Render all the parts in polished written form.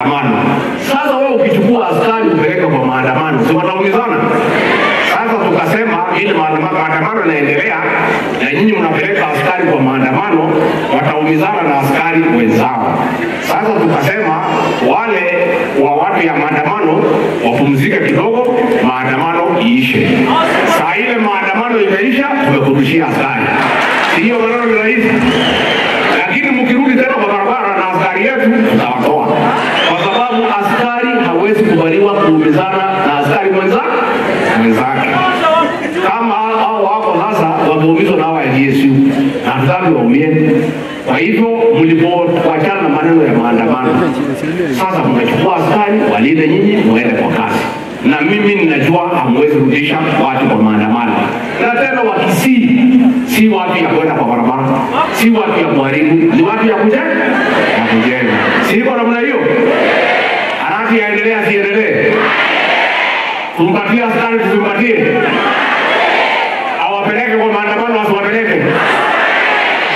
Maandamano. Sasa wewe ukichukua askari upeleke kwa maandamano, si wataumizana? Sasa tukasema ile maandamano yanaendelea na nyinyi mnapeleka askari kwa maandamano, wataumizana na askari wenzao. Sasa tukasema wale wa watu ya maandamano wapumzike kidogo, maandamano iishe. Saa ile maandamano imeisha, tumekurudishia askari. Hiyo maneno ni rahisi. Lakini mkirudi tena kwa barabara na askari yetu tutawatoa. Kwa sababu askari hawezi kubaliwa kuumizana na askari mwenzake. Kama hao wako sasa wameumizwa na hawa GSU na hatutaki waumie. Kwa hivyo mlipoachana na maneno ya maandamano, sasa mnachukua askari walinde nyinyi muende kwa kasi. Na mimi ninajua hamwezi rudisha watu kwa maandamano. Na tena wakisii, si watu ya kwenda kwa barabara, si watu ya kuharibu, ni watu ya kujenga. Ya kujenga. Si iko namna hiyo? Haraki yaendelee asiendelee? Tumpatie askari tusimpatie? Awapeleke kwa maandamano asiwapeleke?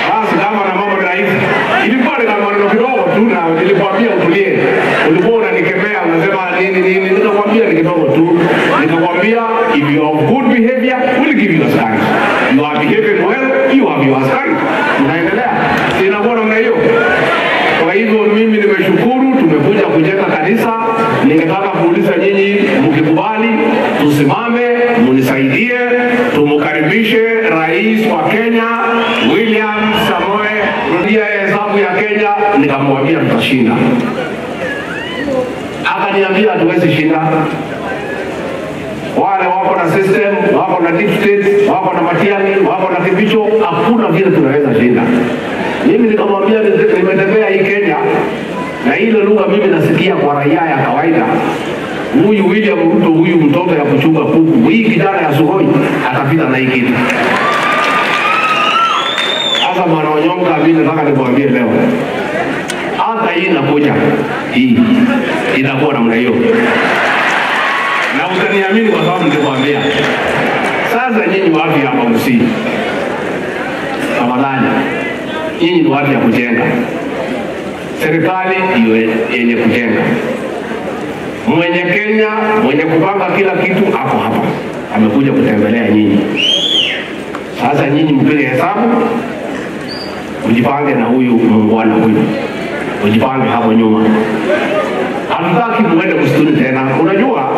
Basi kama na mambo ni rahisi. Ilikuwa ni kama maneno kidogo tu na nilikwambia utulie. Ulikuwa unanikemea unasema nini nini, nikakwambia ni kidogo tu. Nikakwambia if you have good behavior we'll give you askari. You are behaving well, you have your askari. Unaendelea. Inakuwa namna hiyo. Kwa hivyo mimi nimeshukuru tumekuja kujenga kanisa. Ningetaka kuuliza nyinyi mkikubali tusimame munisaidie tumkaribishe Rais wa Kenya William Samoei Rudia hesabu ya Kenya. Nikamwambia tutashinda. Akaniambia hatuwezi shinda. Wale wako na system, wako na deep state, wako na Matiang'i, wako na Kibicho, hakuna vile tunaweza shinda. Mimi nikamwambia nimetembea hii Kenya na ile lugha mimi nasikia kwa raia ya kawaida. Huyu William Ruto, huyu mtoto ya kuchunga kuku, hii kijana ya Sugoi atapita na hii kitu. Sasa mwana Wanyonga, mimi nataka nikwambie leo, hata hii inakuja, hii inakuwa namna hiyo. Na utaniamini kwa sababu nilikwambia. Sasa nyinyi wapi hapa msii? Tafadhali. Nyinyi ni watu ya kujenga. Serikali iwe yenye kujenga. Mwenye Kenya, mwenye kupanga kila kitu ako hapa. Amekuja kutembelea nyinyi. Sasa nyinyi mpige hesabu, mjipange na huyu muungwana huyu. Mjipange hapo nyuma. Hatutaki muende msituni tena. Unajua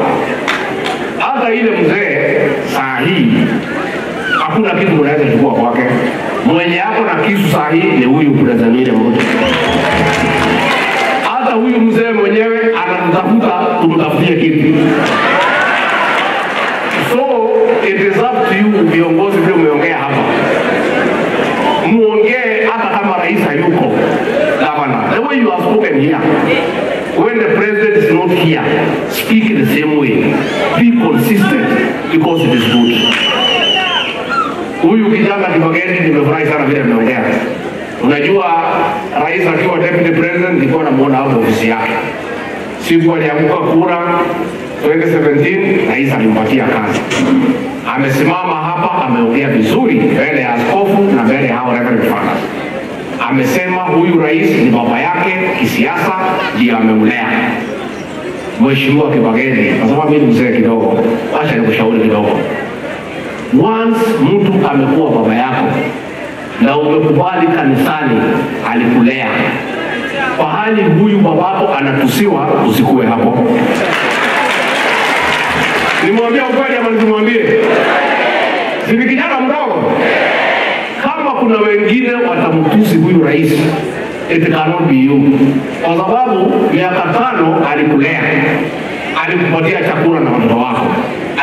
hata ile mzee saa hii hakuna kitu mnaweza kuchukua kwake. Mwenye hapo na kisu saa hii ni huyu President William Ruto. Hata huyu mzee mwenyewe anamtafuta tumtafutie kitu. So it is up to you viongozi vile umeongea hapa. Muongee hata kama rais hayuko. Gavana, the way you have spoken here, when the president is not here, speak the same way. Be consistent because it is good. Huyu kijana Kibageni nimefurahi sana vile ameongea. Unajua rais akiwa deputy president nilikuwa namuona hapo ofisi yake. Siku alianguka kura 2017 rais alimpatia kazi. Amesimama hapa ameongea vizuri mbele ya askofu na mbele ya hao reverend fathers. Amesema huyu rais ni baba yake kisiasa, ndiye amemlea. Mheshimiwa Kibageni, kwa sababu mimi ni mzee kidogo, acha nikushauri kidogo. Once mtu amekuwa baba yako na umekubali kanisani alikulea, pahali huyu babako anatusiwa, usikue hapo. Nimwambia ukweli ama nisimwambie? Si ni kijana mdogo? Kama kuna wengine watamtusi huyu rais, it cannot be you. Kwa sababu miaka 5 alikulea, alikupatia chakula na watoto wako,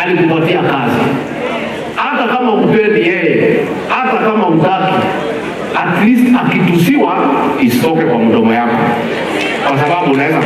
alikupatia kazi. Hata kama upendi yeye, hata kama hutaki, at least akitusiwa isitoke kwa mdomo yako. Kwa sababu unaweza